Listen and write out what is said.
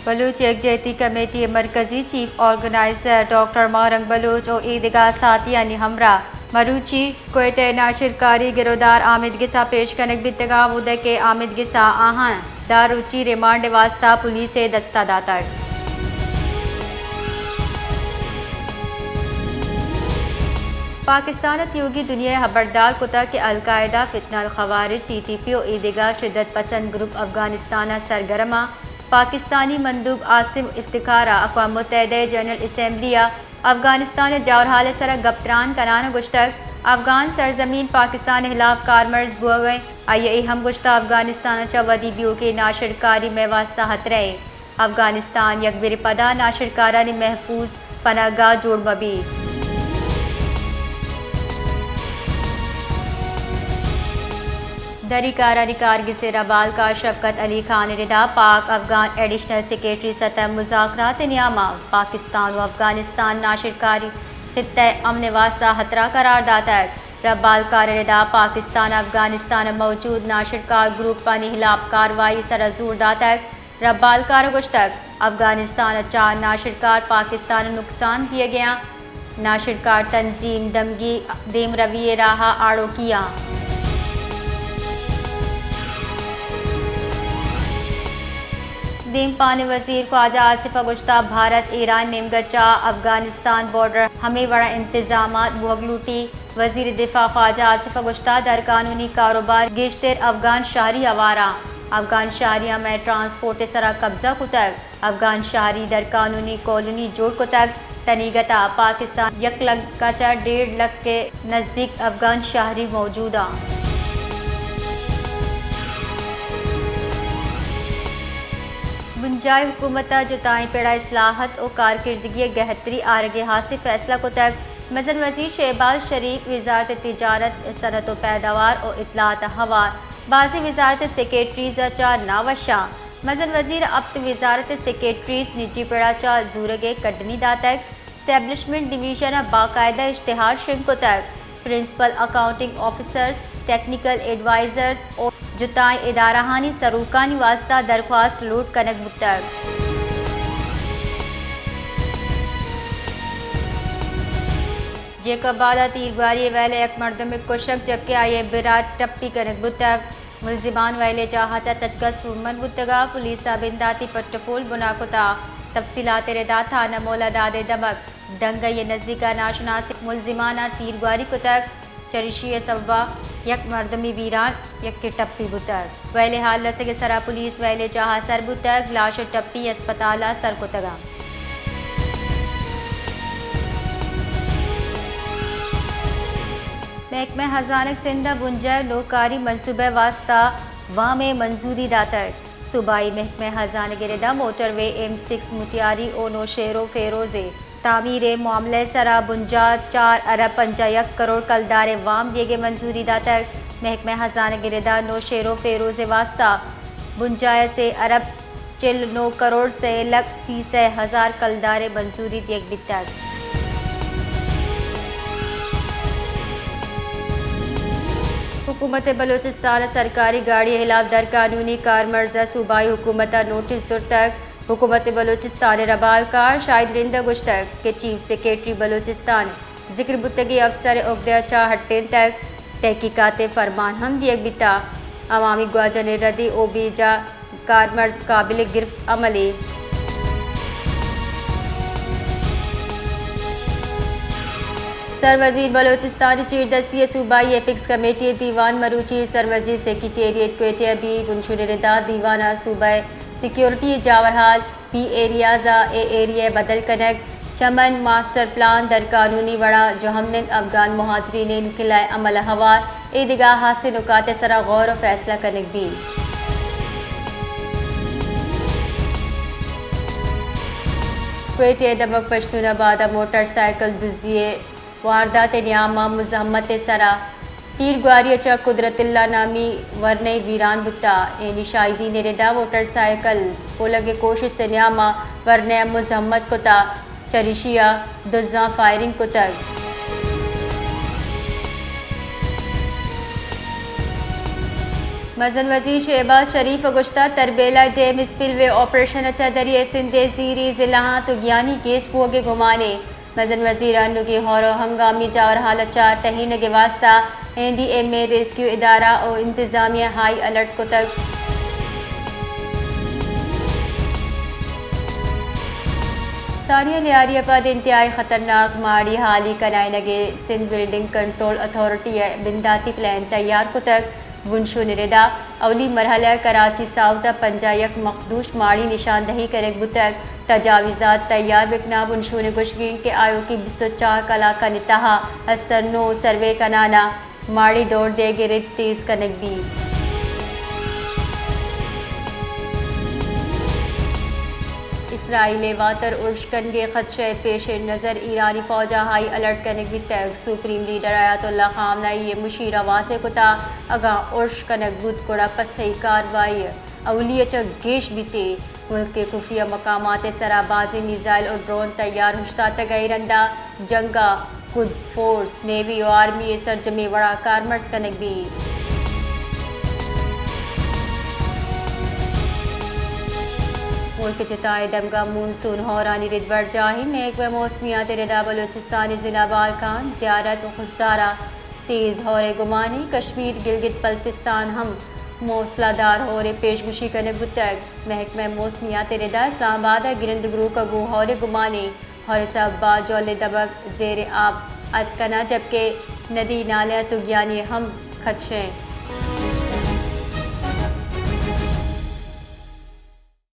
بلوچ یکجہتی کمیٹی ءِ مرکزی چیف آرگنائزر ڈاکٹر ماہ رنگ بلوچ ءُ ایدگہ ساتھیانی ہمراہ مروچی کوئٹہ ءِ ناشرکاری گرودار آمید گس ءَ پیش کنگ بیتگ ءُ اود ءَ کہ آمید گس ءَ آہاں دہ روچی ریمانڈ ءِ واستہ پولیس ءِ دست ءَ داتگ۔ پاکستان ءَ تیوگیں دنیا ءَ ہبردار کتگ کہ القاعدہ، فتنہ الخوارج، ٹی ٹی پی ءُ ایدگہ شدت پسند گروپ افغانستان ءَ سرگرم اَنت۔ پاکستانی مندوب عاصم افتخار ءَ اقوام متحدہ ءِ جنرل اسمبلی ءَ افغانستان ءِ جاورحال ءِ سرا گپ تران کنان ءَ گوشتگ، افغان سرزمین پاکستان ءِ ہلاپ کارمرز بوگ ءَ اِنت۔ آئی ءَ اے ہم گوشتگ، افغانستان ءَ چہ ودی بیوکیں ناشرکاری مئے واستہ ہترہ ءِ۔ افغانستان یک برے پدا ناشرکارانی محفوظ پناہ گاہ جوڑ مہ بیت۔ دری کارانی کارگس ءِ ربالکار شفقت علی خان ءِ ردا پاک افغان ایڈیشنل سیکرٹری سطح مذاکرات ءِ نیام ءَ پاکستان ءُ افغانستان ناشرکاری خطہ ءِ امن ءِ واستہ ہترہ قرار داتگ۔ ربالکار ءِ ردا پاکستان ءَ افغانستان ءَ موجود ناشرکار گروپانی ہلاپ کاروائی ءِ سرا زور داتگ۔ ربالکار ءَ گوشتگ، افغانستان ءَ چار ناشرکار پاکستان ءَ نقصان دیگ ءَ اَنت۔ ناشرکار تنظیم دمگی دیمروی ءِ راہ ءَ آڑوکی اَنت۔ دیمپان ءِ وزیر خواجہ آصف ءَ گوشتگ، بھارت ایران نیمگ ءَ چہ افغانستان بارڈر ہمے وڑ ءَ انتظامات بوگ لوٹیت۔ وزیر دفاع خواجہ آصف ءَ گوشتگ، درقانونی کاروبار گیشتر افغان شہری ہوار اَنت۔ افغان شہریاں مئے ٹرانسپورٹ ءِ سرا قبضہ کتگ۔ افغان شہری درقانونی کالونی جوڑ کتگ۔ تنیگت ءَ پاکستان یک لکھ ءَ چہ ڈیڑھ لکھ ءِ نزیک افغان شہری موجود اَنت۔ بنجاہی حکومت ءَ جتائیں پڑ ءَ اصلاحات ءُ کارکردگی ءِ گہتری آرگ ءِ ہاسیں فیصلہ کتگ۔ مزن وزیر شہباز شریف، وزارت تجارت، صنعت ءُ پیداوار ءُ اطلاعات ءَ ہوار بازیں وزارت ءِ سیکرٹریز ءَ چہ نہ وش اَنت۔ مزن وزیر ءَ ہپت وزارت ءِ سیکرٹریز نجی پڑ ءَ چہ زورگ ءِ کڈنی داتگ۔ اسٹیبلشمنٹ ڈویژن ءَ باقاعدہ اشتہار شنگ کتگ۔ Principal accounting officers, technical advisors ءُ جتائیں ادارہانی سروکانی واستہ درخواست لوٹ کنگ بوتگ۔ جیکب آباد ءَ تیرگواری ءِ ویل ءَ یک مردمے کشگ، جبکہ آئی ءِ بر ءَ ٹپی کنگ بوتگ۔ ملزمان ویل ءِ جاہ ءَ چہ تچگ ءَ سوبمند بوتگ ءُ پولیس ءَ بنداتی پٹ ءُ پول بنا کتگ۔ تفصیلات ءِ ردا تھانہ مولا داد ءِ دمگ ڈنگئی ءِ نزیک ءَ ناشناسیں ملزمان ءَ تیرگواری کتگ، چریشی ءِ سبب ءَ یک مردمے بیران، یکے ٹپی بوتگ۔ ویل ءِ ہال رسگ ءِ سرا پولیس ویل ءِ جاہ ءَ سر بوتگ، لاش ءُ ٹپی اسپتال ءَ سر کتگ اَنت۔ محکمہ ہزانگ سندھ ءَ بنجاہ ءِ نوکاری منصوبہ ءِ واستہ وام ءِ منظوری داتگ۔ صوبائی محکمہ ہزانگ ءِ ردا موٹر وے ایم سکس مٹیاری ءُ نوشہرو فیروز ءِ تعمیر ءِ معاملہ ءِ سرا بنجاہ چار ارب پنجاہ یک کروڑ کلدار ءِ وام دیگ ءِ منظوری داتگ۔ محکمہ ہزانگ ءِ ردا نوشہرو فیروز ءِ واستہ بنجاہ ءِ سے ارب چل نو کروڑ سے لکھ سی سئے ہزار کلدار ءِ منظوری دیگ بیتگ۔ حکومت بلوچستان ءَ سرکاری گاڑی ءِ ہلاپ درقانونی کارمرز ءَ صوبائی حکومت ءَ نوٹس زرتگ۔ حکومت بلوچستان ءِ ربالکار شاہد رند ءَ گوشتگ کہ چیف سیکرٹری بلوچستان ءِ ذکر بوتگیں افسر ءِ عہدہ ءَ چہ ہٹینتگ، تحقیقات ءِ فرمان ہم دیگ بیتگ۔ عوامی گواجن ءِ ردی ءُ بیجا کارمرز قابل گرفت عمل اِنت۔ سروزیر بلوچستان ءِ چیردستی ءَ صوبائی ایپکس کمیٹی ءِ دیوان مروچی سروزیر سیکرٹریٹ کوئٹہ ءَ بیت۔ بنشون ءِ ردا دیوان ءَ صوبہ ءِ سیکورٹی ءِ جاورحال، پی ایریاز ءَ اے ایریا ءِ بدل کنگ، چمن ماسٹر پلان درقانونی وڑا جہمنند افغان مہاجرین ءِ انخلا ءِ عمل ءَ ہوار ایدگہ ہاسیں نکات ءِ سرا غور ءُ فیصلہ کنگ بیت۔ کوئٹہ ءِ دمگ پشتون آباد ءَ موٹر سائیکل دزی ءِ واردات ءِ نیام ءَ مزاحمت ءِ سرا تیرگواری ءَ چہ قدرت اللہ نامی ورنائے بیران بوتگ۔ عینی شاہدین ءِ ردا موٹر سائیکل پولگ ءِ کوشست ءِ نیام ءَ ورنائے ءَ مزاحمت کتگ، چریشی ءَ دزاں فائرنگ کتگ۔ مزن وزیر شہباز شریف ء گوشتگ تربیلا ڈیم اسپل وے آپریشن ء چہ دریائے سندھ ء زیری ضلعاں تگیانی گیش بوگ ء گمان ء۔ مزن وزیر ء انوگیں ہور ء ہنگامی جاورحال ء چہ ٹہینگ ء واستہ این ڈی ایم اے ریسکیو ادارہ ء انتظامیہ ہائی الرٹ کتگ۔ سانیہ لیاری ء پد انتہائی خطرناک ماڑی حالی کنائینگ ء سندھ بلڈنگ کنٹرول اتھارٹی ء بنداتی پلان تیار کتگ۔ بنشون ء ردا اولی مرحلہ ء کراچی ساؤتھ ء پنجاہ یک مخدوش ماڑی نشاندہی کنگ بوتگ۔ تجاویزات تیار بکناں۔ بنشون ء گوشگ انت کہ آیوکیں بیست ء چار کلاکانی تہا اثر نو سروے کنان ء ماڑی دور دیگ ء رد تیز کنگ بیت۔ اسرائیل ء واتر ارش کنگ ء خدشہ ء پیش نظر ایرانی فوج ء ہائی الرٹ کنگ بیتگ۔ سپریم لیڈر آیت اللہ خامنہ ای ء مشیر ء واضح کتگ اگاں ارش کنگ بوت گڑا پسئی کاروائی اولی ء چہ گیش بیت۔ ملک ء خفیہ مقامات ء سرا بازیں میزائل ء ڈرون تیار اوشتاتگ ء اے رندا جنگ ء قدس فورس، نیوی ء آرمی ء سرجمیں وڑا کارمرز کنگ بیت۔ ملک ء جتائیں دمگاں مون سون ہورانی رد برجاہ انت۔ محکمہ موسمیات ء ردا بلوچستان ء ضلع بالکان، زیارت و خضدار ء تیز ہور ء گمان انت۔ کشمیر، گلگت بلتستان ہم موسلادھار ہور ء پیشگوشی کنگ بوتگ۔ محکمہ موسمیات ء ردا اسلام آباد ء گرند گروک ء گوں ہور ء گمان انت۔ ہور ء سبب ء جھل ء دمگ زیر آب اتک کناں، جبکہ ندی نالہ ء تگیانی ء ہم خدشہ انت۔